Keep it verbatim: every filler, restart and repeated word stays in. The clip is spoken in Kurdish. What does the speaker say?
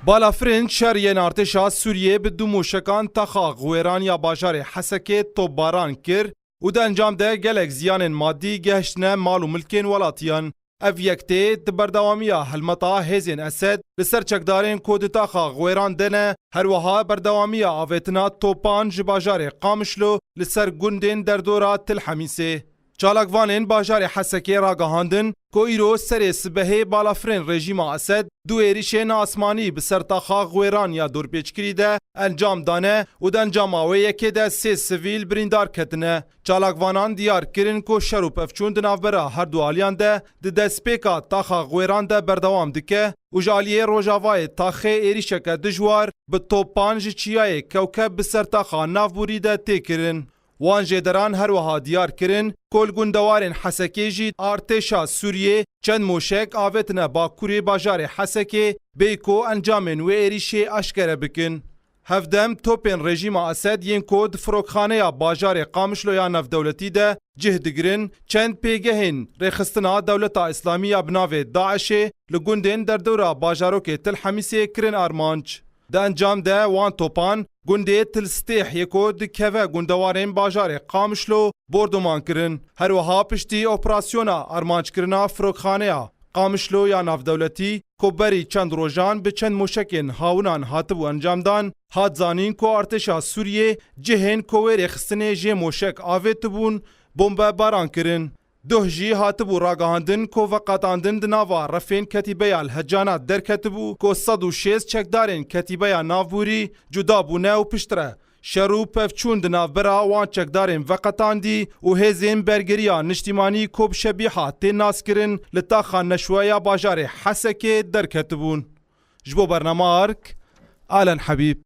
Balafirên şer yên artêşa Sûriyê bi du mûşekan taxa Xwêran ya bajarê Hesekê topbaran kir û di encam de gelek ziyanên madî gehiştine mal û milkên welatiyan. Ev yek tê di berdewamiya helmeta hêzên Esed li ser çekdarên ku di taxa Xwêran de ne, her wiha berdewamiya avêtina topan ji bajarê Qamişlo li ser gundên derdora Til Hemîsê. Çalakvanên bajarê Hesekê ragihandin ku îro serê sibehê balafirên rejîma Esed du êrişên asmanî bi ser taxa Xwêran ya dorpêçkirî de encam dane û di encama wê yekê de sê sivîl birîndar ketine. Çalakvanan diyar kirin ku şer û pevçûn di navbera her du aliyan de di destpêka taxa Xwêran de berdewam dike û ji aliyê rojavayê taxê êrişeke dijwar bi topan ji çiyayê Kewkeb bi ser taxa navborî de tê kirin. Wan jêderan her wiha diyar kirin ku li gundewarên Hesekê jî artêşa Sûriyê çend moşek avêtine bakurê bajarê Hesekê, bê ku encamên wê êrîşê eşkere bikin. Hevdem topên rejîma Esed yên ku di firokxaneya bajarê Qamişlo ya navdewletî de cih digirin, çend pêgehên rêxistina Dewleta Îslamî ya bi navê DAIŞê li gundên derdora bajarokê Til Hemîsê kirin armanc. Di encam de wan topan gundê Til Stêh yê ku dikeve gundewarên bajarê Qamişlo bordoman kirin. Her wiha piştî operasyona armanckirina firokxaneya Qamişlo ya navdewletî ku berî çend rojan bi çend moşekên hawinan hatibû encamdan, hat zanîn ku artêşa Sûriyê cihên ku wê rêxistinê jê moşek avêtibûn, bombe baran kirin. Duh jî hatibû ragihandin ku veqetandin di nava refên Ketîbeya El Hecana derketibû ku sed û şêst çekdarên Ketîbeya Navborî cuda bûne û piştre şer û pevçûn di navbera wan çekdarên veqetandî û hêzên bergeriya niştîmanî ku bi Şebîha tên naskirin li taxa Neşwe ya bajarê Hesekê derketibûn. Ji bo bernama Ark, Alen Hebîb.